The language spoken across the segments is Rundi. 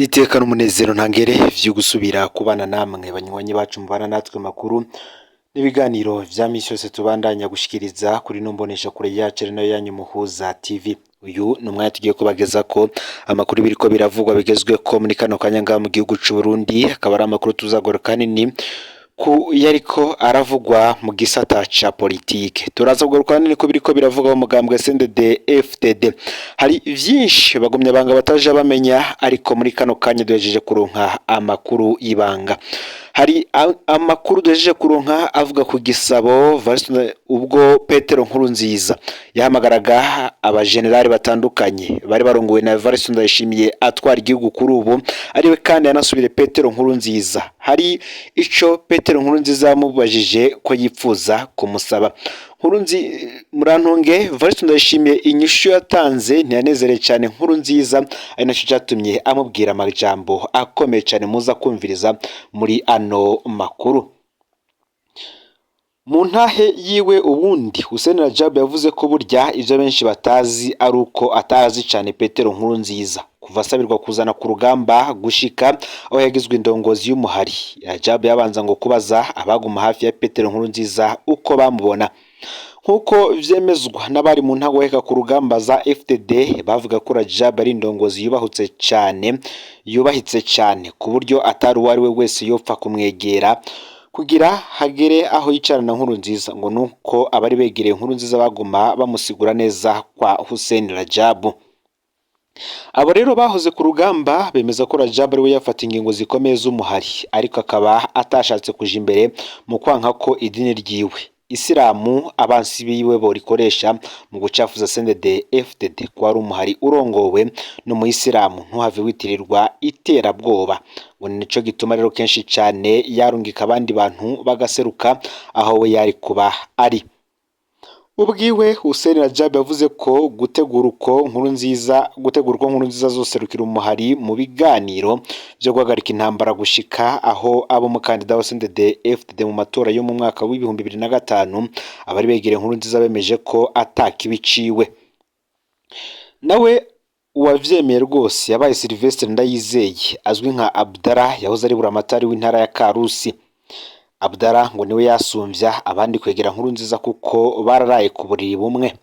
Iteka n'umunezero ntangere vyo gusubira kubana namwe banywanyi bacu mubana natwe makuru n'ibiganiro vya misi yose tubandanya gushikiriza kuri ino mboneshakure yacu ari nayo yanyu Muhuza TV. Uyu ni umwanya tugiye kubagezako amakuru biriko biravugwa bigezweko muri kano kanya ngaha mu gihugu c'u Burundi, akaba ari amakuru tuzagaruka hanini ku yariko aravugwa mu gisata ca politike. Turaza kugaruka hanini ku biriko biravugwa mu mugambwe CNDD FDD. Hari vyinshi bagumya banga bataja bamenya, ariko muri kano kanya duhejeje kuronka amakuru y'ibanga. Hari amakuru duhejeje kuronka avuga ku gisabo ubwo Petero Nkurunziza yahamagaraga abajenerali batandukanye bari barongowe na Evariste Ndayishimiye atwara igihugu kuri ubu, ariwe kandi yanasubire Petero Nkurunziza. Hari ico Petero Nkurunziza yamubajije ko yipfuza kumusaba. Nkurunzi Murantunge Evariste Ndayishimiye inyishu yatanze ntiyanezereye cyane Nkurunziza, ari naco catumye amubwira amajambo akomeye cyane muza kumviriza muri ano makuru. Mu ntahe yiwe ubundi Hussein Rajab yavuze ko burya ivyo benshi batazi ari uko atazi cane Petero Nkurunziza kuva asabirwa kuzana ku rugamba gushika aho yagizwe indongozi y'umuhari. Rajab yabanza ngo kubaza abaguma hafi ya Petero Nkurunziza uko bamubona. Nk'uko vyemezwa n'abari mu ntagwaheka ku rugamba za FDD, bavuga ko Rajab ari indongozi yubahutse cane, yubahitse cane ku buryo atari uwo ari we wese yopfa kumwegera kugira hagere aho yicarana Nkurunziza, ngo nuko abari begereye Nkurunziza baguma bamusigura neza kwa Hussein Rajab. Abo rero bahoze ku rugamba bemeza ko Rajab ariwe yafata ingingo zikomeye z'umuhari, ariko akaba atashatse kuja imbere mu kwanka ko idini ryiwe Isilamu abansi biwe borikoresha mu gucafuza CNDD FDD, ko ari umuhari urongowe n'umuyisilamu ntuhave witirirwa iterabwoba. Ngo nico gituma rero kenshi cane yarungika abandi bantu bagaseruka aho we yari kuba ari. Ubwiwe Hussein Rajab yavuze ko gutegura uko Nkurunziza azoserukira umuhari mu biganiro vyo guhagarika intambara gushika aho abo umukandida wa CNDD FDD mu matora yo mu mwaka w'2005, abari begereye Nkurunziza bemeje ko atakibiciwe. Nawe uwavyemeye rwose yabaye Sylvestre Ndayizeye azwi nka Abdallah, yahoze ari buramatari w'intara ya Karusi. Abdallah ngo niwe yasumvya abandi kwegera Nkurunziza kuko bararaye ku buriri bumwe.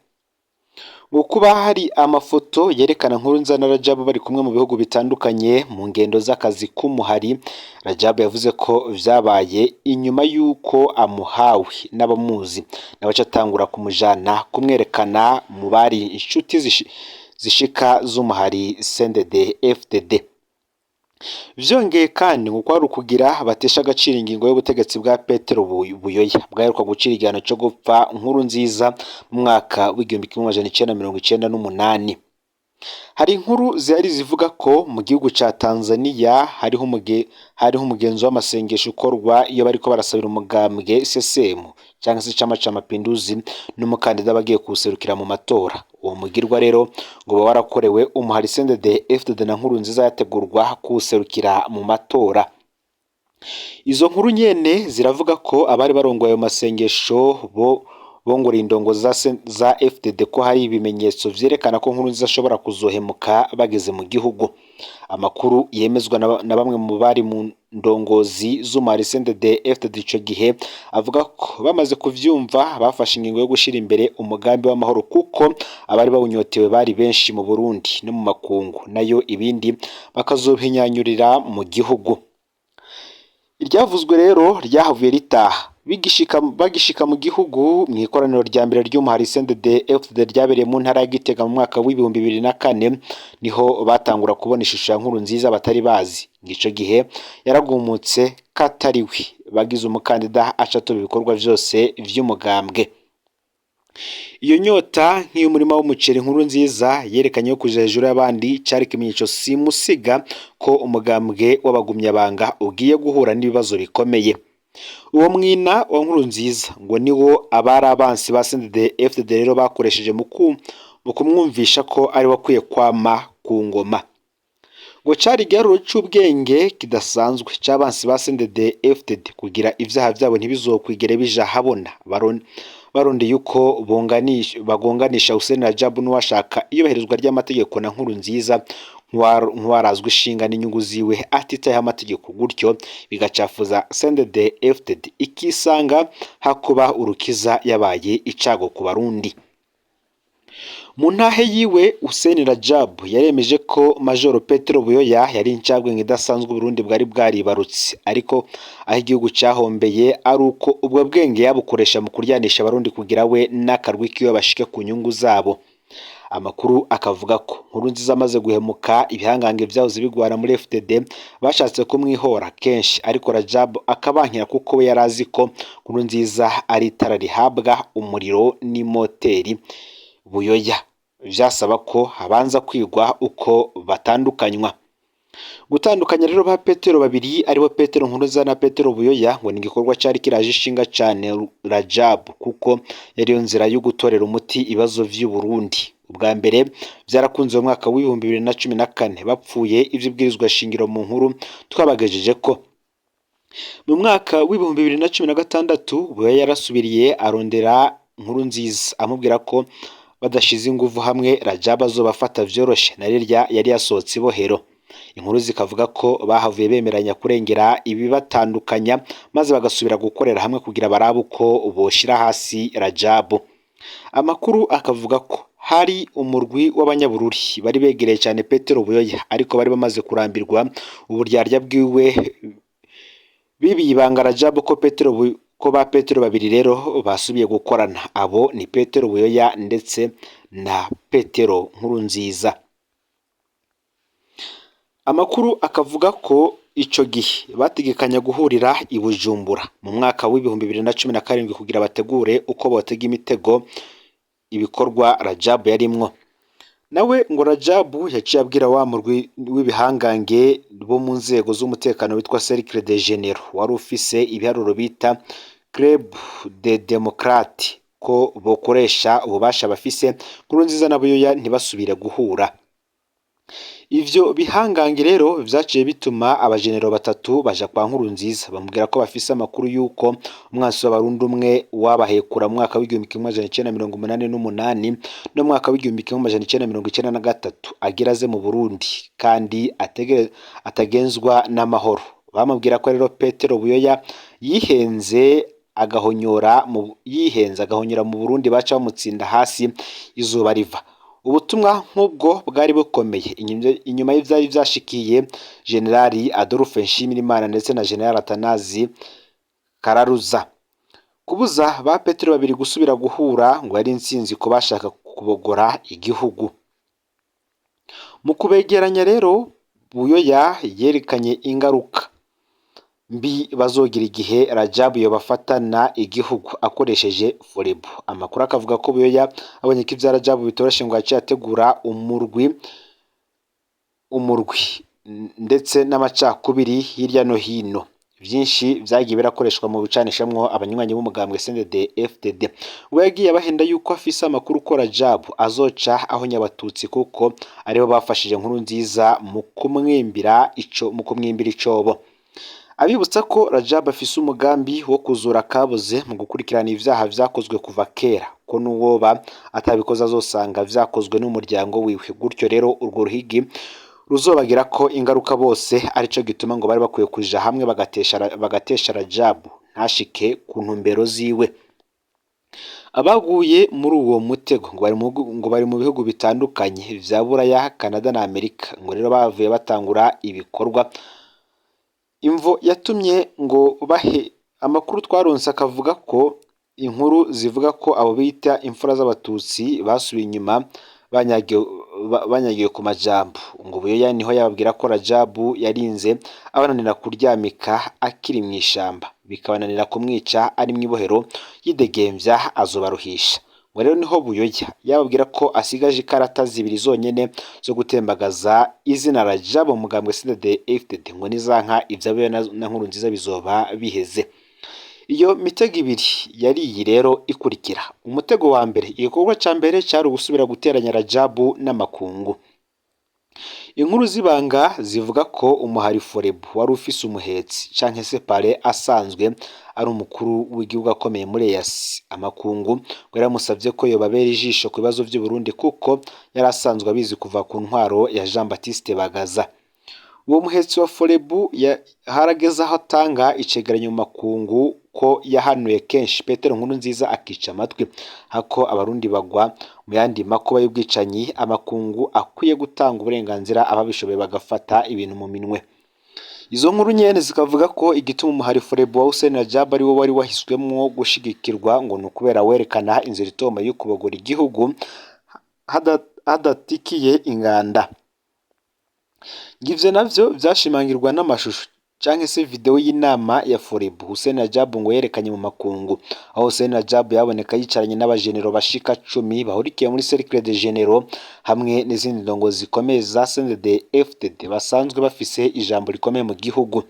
Ngo kuba hari amafoto yerekana Nkurunziza na Rajab bari kumwe mu bihugu bitandukanye mu ngendo z'akazi k'umuhari, Rajab yavuze ko vyabaye inyuma y'uko amuhawe n'abamuzi, nawe aca atangura kumujana kumwerekana mu bari inshuti zishika z'umuhari CNDD FDD. Vyongeye kandi ngo kwari ukugira batesha agaciro ingingo y'ubutegetsi bwa Petero Buyoya bwaheruka gucira igihano co gupfa Nkurunziza mu mwaka w'1998. Hari inkuru zihari zivuga ko mu gihugu ca Tanzania hariho umugenzo w'amasengesho ukorwa iyo bariko barasabira umugambwe CCM cyangwa se Chama cha Mapinduzi n'umukandida bagiye kuwuserukira mu matora. Uwo mugirwa rero ngo uba warakorewe umuhari CNDD FDD na Nkurunziza yategurwa kuwuserukira mu matora. Izo nkuru nyene ziravuga ko abari barongoye ayo masengesho bo bongoreye indongo za FDD ko hari ibimenyetso vyerekana ko Nkurunziza ashobora kuzohemuka bageze mu gihugu. Amakuru yemezwa na bamwe mu bari mu ndongozi z'umuhari CNDD FDD ico gihe avuga ko bamaze kuvyumva bafashe ingingo yo gushira imbere umugambi w'amahoro, kuko abari bawunyotewe bari benshi mu Burundi no mu makungu, nayo ibindi bakazobihinyanyurira mu gihugu. Iryavuzwe rero ryahavuye ritaha bagishika mu gihugu mu ikoraniro rya mbere ry'umuhari CNDD FDD ryabereye mu ntara ya Gitega mu mwaka w'2004, niho batangura kubona ishusho ya Nkurunziza batari bazi. Ico gihe yaragumutse katariwe bagize umukandida aca atoba ibikorwa vyose vy'umugambwe. Iyo nyota nk'iy'umurima w'umuceri Nkurunziza yerekanye yo kuja hejuru y'abandi cari ikimenyetso simusiga ko umugambwe w'abagumyabanga ugiye guhura n'ibibazo bikomeye. Uwo mwina wa Nkurunziza ngo niwo abari abansi ba CNDD FDD rero bakoresheje mu kumwumvisha ko ari we akwiye kwama ku ngoma. Ngo cari igiharuro c'ubwenge kidasanzwe c'abansi ba CNDD FDD kugira ivyaha vyabo ntibizokwigere bija habona. Barondeye uko bagonganisha Hussein Rajabu n'uwashaka iyubahirizwa ry'amategeko na Nkurunziza nk'uwarazwe ishinga n'inyungu ziwe atitayeho amategeko, gutyo bigacafuza CNDD FDD ikisanga hakuba urukiza yabaye icago ku Barundi. Mu ntahe yiwe, Hussein Rajabu yaremeje ko Majoro Petero Buyoya yari incabwenge idasanzwe Uburundi bwari bwaribarutse, ariko aho igihugu cahombeye ari uko ubwo bwenge yabukoresha mu kuryanisha Abarundi kugira we n'akarwi kiwe bashike ku nyungu zabo. Amakuru akavuga ko Nkurunziza amaze guhemuka, ibihangange vyahoze bigwana muri FDD bashatse kumwihora kenshi, ariko Rajabu akabankira kuko we yari azi ko Nkurunziza ari itara rihabwa umuriro n'imoteri. Buyoya vyasaba ko habanza kwigwa uko batandukanywa. Gutandukanya rero ba Petero babiri, aribo Petero Nkurunziza na Petero Buyoya, ngo ni igikorwa cari kiraje ishinga cane Rajabu, kuko yari yo nzira yo gutorera umuti ibibazo vy'u Burundi. Ubwa mbere vyarakunze mu mwaka w'2014 bapfuye ivy'ibwirizwa shingiro mu nkuru twabagejeje ko mu mwaka w'2016 Buyoya yarasubiriye arondera Nkurunziza amubwira ko badashize inguvu hamwe Rajabu azobafata vyoroshe, na rirya yari yasohotse ibohero. Inkuru zikavuga ko bahavuye bemeranya kurengera ibibatandukanya maze bagasubira gukorera hamwe kugira barabe uko boshira hasi Rajabu. Amakuru akavuga ko hari umurwi w'abanyabururi bari begereye cyane Petero Buyoya, ariko bari bamaze kurambirwa uburyarya bwiwe, bibiye ibanga Rajabu ko Petero ko ba Petero babiri rero basubiye gukorana. Abo ni Petero Buyoya ndetse na Petero Nkurunziza. Amakuru akavuga ko ico gihe bategekanya guhurira i Bujumbura mu mwaka w'2017 kugira bategure uko botega imitego ibikorwa Rajabu yarimwo. Nawe ngo Rajabu yaciye abwira wa murwi w'ibihangange bo mu nzego z'umutekano witwa Cercle des Généraux, wari ufise ibiharuro bita Club des Démocrates, ko bokoresha ububasha bafise Nkurunziza na Buyoya ntibasubire guhura. Ivyo bihangange rero vyaciye bituma abajenero batatu baja kwa Nkurunziza bamubwira ko bafise amakuru y'uko umwansi w'Abarundi umwe wabahekura mu mwaka w'1988 no mu mwaka w'1993 agira aze mu Burundi kandi atagenzwa n'amahoro. Bamubwira ko rero Petero Buyoya yihenze agahonyora mu Burundi, baca bamutsinda hasi izuba riva. Ubutumwa nk'ubwo bwari bukomeye inyuma y'ivyari vyashikiye Generali Adolphe Nshimirimana ndetse na General Atanazi Kararuza. Kubuza ba Petero babiri gusubira guhura ngo yari intsinzi ku bashaka kubogora igihugu. Mu kubegeranya rero, Buyoya yerekanye ingaruka mbi bazogira igihe Rajabu yobafatana igihugu akoresheje Forebu. Amakuru akavuga ko Buyoya abonye ko ivya Rajabu bitoroshe, ngo yaciye ategura umurwi ndetse n'amacakubiri hirya no hino. Vyinshi vyagiye birakoreshwa mu bicanishamwo abanywanyi b'umugambwe CNDD FDD. We yagiye abahenda yuko afise amakuru ko Rajabu azoca aho Nyabatutsi, kuko aribo bafashije Nkurunziza mu kumwimbira icobo. Abibutsa ko Rajabu afise umugambi wo kuzura kabuze mu gukurikirana ivyaha vyakozwe kuva kera, ko n'uwoba atabikoze azosanga vyakozwe n'umuryango wiwe, gutyo rero urwo ruhigi ruzobagira ko ingaruka bose, arico gituma ngo bari bakwiye kuja hamwe bagatesha Rajabu ntashike ku ntumbero ziwe. Abaguye muri uwo mutego ngo bari mu bihugu bitandukanye vya Buraya, Canada na Amerika, ngo rero bavuye batangura ibikorwa. Imvo yatumye ngo bahe amakuru twaronse akavuga ko inkuru zivuga ko abo bita imfura z'Abatutsi basubiye inyuma banyagiwe ku majambo. Ngo Buyoya niho yababwira ko Rajabu yarinze abananira kuryamika akiri mw'ishamba, bikabananira kumwica ari mw'ibohero yidegemvya azobaruhisha. Ngo rero niho Buyoya yababwira ko asigaje ikarata zibiri zonyene zo gutembagaza izina Rajabu mu mugambwe CNDD FDD, ngo nizanka ivya Buyoya na Nkurunziza bizoba biheze. Iyo mitego ibiri yari iyi rero ikurikira. Umutego wa mbere, igikorwa ca mbere cari ugusubira guteranya Rajabu n'amakungu. Inkuru z'ibanga zivuga ko umuhari Forebu wari ufise umuhetsi canke se pare asanzwe ari umukuru w'igihugu akomeye muri EAC. Amakungu ngo yaramusavye ko yobabera ijisho ku bibazo vy'u Burundi kuko yari asanzwe abizi kuva ku ntwaro ya Jean Baptiste Bagaza. Uwo muhetsi wa Forebu harageze aho atanga icegeranyo mu makungu ko yahanuye kenshi Petero Nkurunziza akica amatwi, hako abarundi bagwa mu yandi makuba y'ubwicanyi. Amakungu akwiye gutanga uburenganzira ababishoboye bagafata ibintu mu minwe. Izo nkuru nyene zikavuga ko igituma umuhari Forebu wa Hussein Rajab ari wo wari wahiswemwo gushigikirwa ngo ni ukubera werekana inzira itomboye yo kubogora igihugu hadatikiye inganda. Ivyo navyo vyashimangirwa n'amashusho canke se video y'inama ya Forebu Hussein Rajab ngo yerekanye mu makungu, aho Hussein Rajab yaboneka yicaranye n'abajenero bashika 10 bahurikiye muri Cercle de Généraux hamwe n'izindi ndongozi zikomeye za CNDD-FDD basanzwe bafise ijambo rikomeye mu gihugu.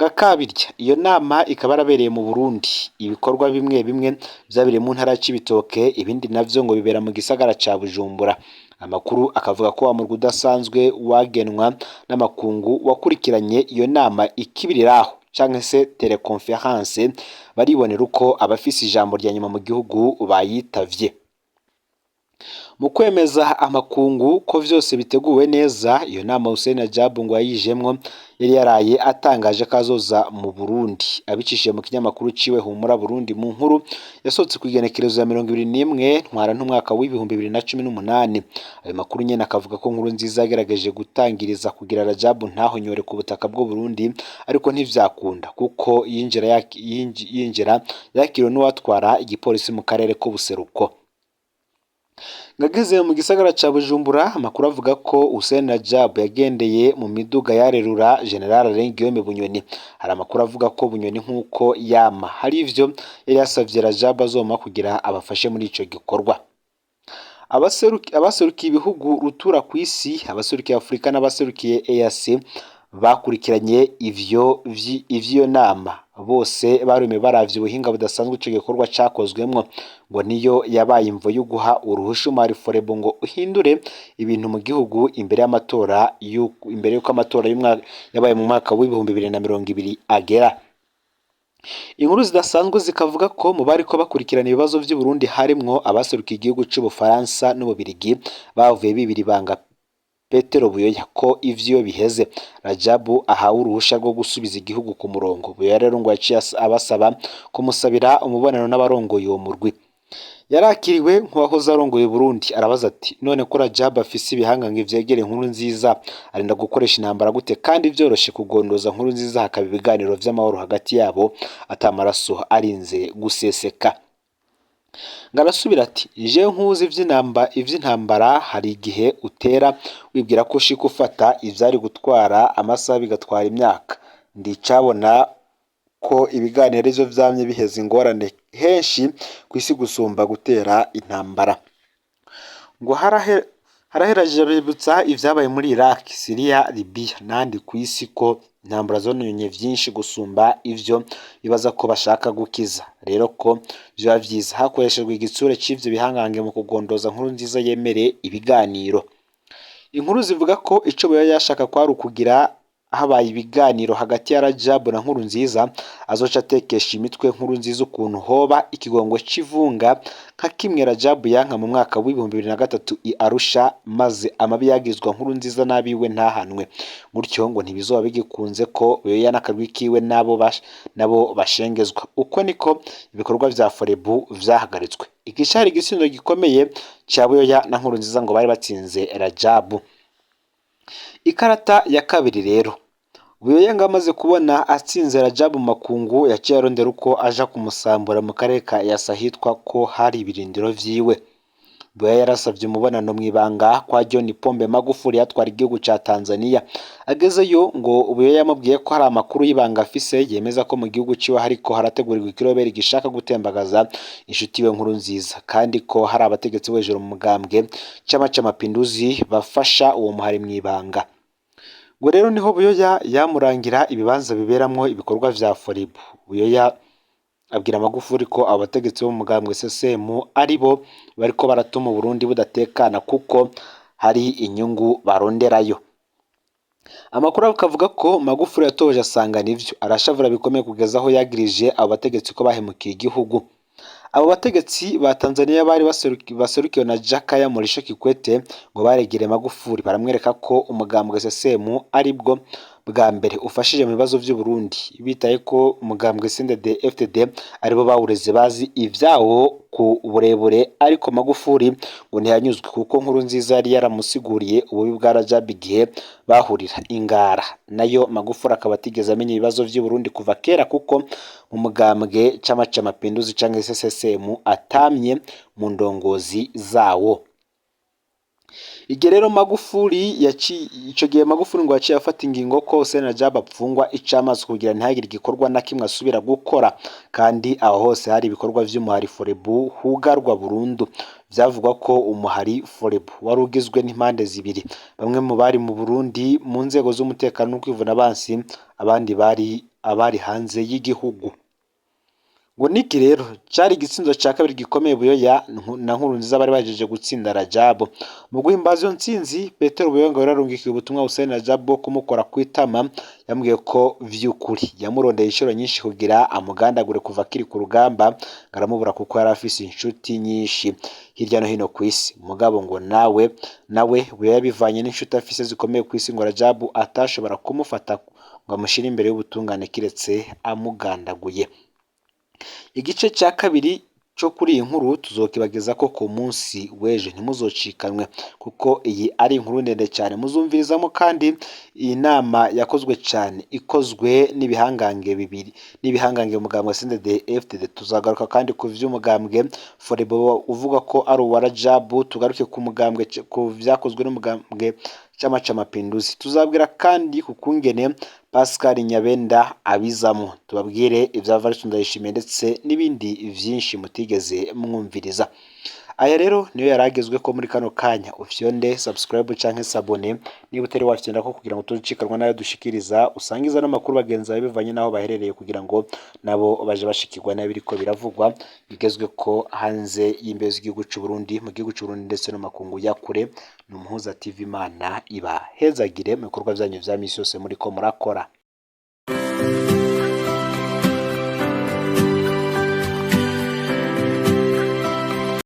Ngakabirya iyo nama ikaba yarabereye mu Burundi, ibikorwa bimwe bimwe vyabereye mu ntara ya Cibitoke, ibindi navyo ngo bibera mu gisagara ca Bujumbura. Amakuru akavuga ko wa murwi udasanzwe wagenwa n'amakungu wakurikiranye iyo nama ikibiriraho canke se teleconference, baribonera uko abafise ijambo rya nyuma mu gihugu bayitavye. Mu kwemeza amakungu ko vyose biteguwe neza, iyo nama Hussein Rajab ngo yayijemwo yari yaraye atangaje ko azoza mu Burundi abicishije mu kinyamakuru ciwe Humura Burundi, mu nkuru yasohotse kw'igenekerezo ya 21 Ntwarante umwaka w'2018. Ayo makuru nyene akavuga ko Nkurunziza yagerageje gutangiriza kugira Rajab ntahonyore ku butaka bw'u Burundi, ariko ntivyakunda kuko yinjira yakiriwe n'uwatwara igipolisi mu karere k'ubuseruko. Ngageze mu gisagara ca Bujumbura, amakuru avuga ko Hussein Rajab yagendeye mu miduga yarerura General Alain Guillaume Bunyoni. Hari amakuru avuga ko Bunyoni nk'uko yama hari ivyo yari yasavye Rajab azoma kugira abafashe muri ico gikorwa. Abaserukiye ibihugu rutura kw'isi, abaserukiye Afurika n'abaserukiye EAC bakurikiranye ivy'iyo nama, bose barumiwe baravye ubuhinga budasanzwe ico gikorwa cakozwemwo, ngo niyo yabaye imvo yo guha uruhusha umuhari Forebu ngo uhindure ibintu mu gihugu imbere y'amatora, imbere y'uko amatora yabaye mu mwaka w'2020 agera. Inkuru zidasanzwe zikavuga ko mu bariko bakurikirana ibibazo vy'u Burundi harimwo abaserukiye igihugu c'Ubufaransa n'Ububirigi bavuye bibira ibanga Petero Buyoya ko ivyo biheze Rajabu ahawe uruhusha rwo gusubiza igihugu ku murongo. Buyoya rero ngo yaciye abasaba kumusabira umubonano n'abarongoye uwo murwi. Yarakiriwe nk'uwahoze arongoye Burundi, arabaza ati none ko Rajabu afise ibihangange vyegereye Nkurunziza arinda gukoresha intambara gute kandi vyoroshe kugondoza Nkurunziza hakaba ibiganiro vy'amahoro hagati yabo ata maraso arinze guseseka. Ngarasubira ati je nkuzi ivy'intambara hari igihe utera wibwira ko ushika ufata ivyari gutwara amasaha bigatwara imyaka. Ndicabona ko ibiganiro arivyo vyamye biheza ingorane henshi kw'isi gusumba gutera intambara. Ngo haraheraje bibutsa ivyabaye muri Iraq, Syria, Libya n'ahandi kw'isi ko intambara zononye vyinshi gusumba ivyo bibaza ko bashaka gukiza. Rero ko vyoba vyiza hakoreshejwe igitsure c'ivyo bihangange mu kugondoza Nkurunziza yemere ibiganiro. Inkuru zivuga ko ico Buyoya yashaka kwari ukugira habaye ibiganiro hagati ya Rajabu na Nkurunziza azoca atekesha imitwe Nkurunziza ukuntu hoba ikigongwe c'ivunga nka kimwe Rajabu yanka mu mwaka w'2003 i Arusha, maze amabi yagizwa Nkurunziza n'abiwe ntahanwe. Gutyo ngo ntibizoba bigikunze ko Buyoya n'akagwi kiwe nabo bashengezwa. Uko niko ibikorwa vya Forebu vyahagaritswe. Iki cari igitsindo gikomeye ca Buyoya na Nkurunziza ngo bari batsinze Rajabu. Ikarata ya kabiri rero, Buyoya ngo amaze kubona atsinze Rajabu mu makungu yaciye arondera uko aja kumusambura mu karere ka EAC ahitwa ko hari ibirindiro vyiwe. Buyoya yarasavye umubonano mw'ibanga kwa John Pombe Magufuli yatwara igihugu ca Tanzania. Agezeyo ngo Buyoya yamubwiye ko hari amakuru y'ibanga afise yemeza ko mu gihugu ciwe hariko harategurirwa ikiroberi gishaka gutembagaza inshuti yiwe Nkurunziza, kandi ko hari abategetsi bo hejuru mu mugambwe Chama cha Mapinduzi bafasha uwo muhari mw'ibanga. Ngo rero niho Buyoya yamurangira ibibanza biberamwo ibikorwa vya Forebu. Buyoya abwira Magufuli ko abo bategetsi bo mu mugambwe CCM ari bo bariko baratuma Uburundi budatekana kuko hari inyungu baronderayo. Amakuru akavuga ko Magufuli yatoje asanga nivyo, arashavura bikomeye kugeza aho yagirije abo bategetsi ko bahemukiye igihugu. Abo bategetsi ba Tanzania bari baserukiwe na Jakaya Mrisho Kikwete ngo baregereye Magufuli baramwereka ko umugambwe CCM aribwo bwa mbere ufashije mu bibazo vy'u Burundi, bitaye ko umugambwe CNDD-FDD aribo bawureze bazi ivyawo ku burebure, ariko Magufuli ngo ntiyanyuzwe kuko Nkurunziza yari yaramusiguriye ububi bwa Rajab igihe bahurira ingara. Nayo Magufuli akaba atigeze amenya ibibazo vy'u Burundi kuva kera, kuko mu mugambwe Chama cha Mapinduzi canke CCM atamye mu ndongozi zawo. Igihe rero Magufuli ico gihe Magufuli ngo yaciye afata ingingo ko Hussein Rajab apfungwa icamaso kugira ntihagire igikorwa na kimwe asubira gukora, kandi aho hose hari ibikorwa vy'umuhari Forebu hugarwa burundu. Vyavugwa ko umuhari Forebu wari ugizwe n'impande zibiri, bamwe mu bari mu Burundi mu nzego z'umutekano no kwivuna abansi, abandi bari abari hanze y'igihugu. Ngo niki rero cari igitsindo ca kabiri gikomeye Buyoya na Nkurunziza bari bahejeje gutsinda Rajab. Mu guhimbaza iyo ntsinzi, Petero Buyoya ngo yararungikiye ubutumwa Hussein Rajab bwo kumukora kw'itama, yamubwiye ko vy'ukuri yamurondeye inshuro nyinshi kugira amugandagure kuva akiri ku rugamba, ngo aramubura kuko yari afise inshuti nyinshi hirya no hino kw'isi. Mugabo ngo nawe Buyoya bivanye n'inshuti afise zikomeye kw'isi, ngo Rajab atashobora kumufata ngo amushire imbere y'ubutungane kiretse amugandaguye. Igice ca kabiri co kuri iyi nkuru tuzokibagezako ku munsi w'ejo, ntimuzocikanwe kuko iyi ari inkuru ndende cyane. Muzumvirizamo kandi iyi nama yakozwe cyane, ikozwe n'ibihangange bibiri, n'ibihangange umugambwe CNDD FDD. Tuzagaruka kandi ku vy'umugambwe Forebo uvuga ko ari uwa Rajabu, tugaruke ku mugambwe ku vyakozwe n'umugambwe Chama cha Mapinduzi. Tuzabwira kandi ku kungene Pascal Nyabenda abizamo, tubabwire ibya Evariste Ndayishimiye ndetse n'ibindi vyinshi mutigeze mwumviriza. Aya rero niyo yaragezwe ko muri kano kanya. Ufyonde subscribe canke s'abonner niba utari wafyonda ko, kugira ngo tuzicikanwa nayo dushikiriza, usangiza n'amakuru bagenzi bawe bivanye n'aho baherereye, kugira ngo nabo baje bashikirwa n'ibiriko biravugwa bigezwe ko hanze y'imbibe z'igihugu c'u Burundi, mu gihugu c'u Burundi ndetse no makungu ya kure. Ni Umuhuza TV, Imana ibahezagire mu bikorwa vyanyu vya misi yose muriko murakora.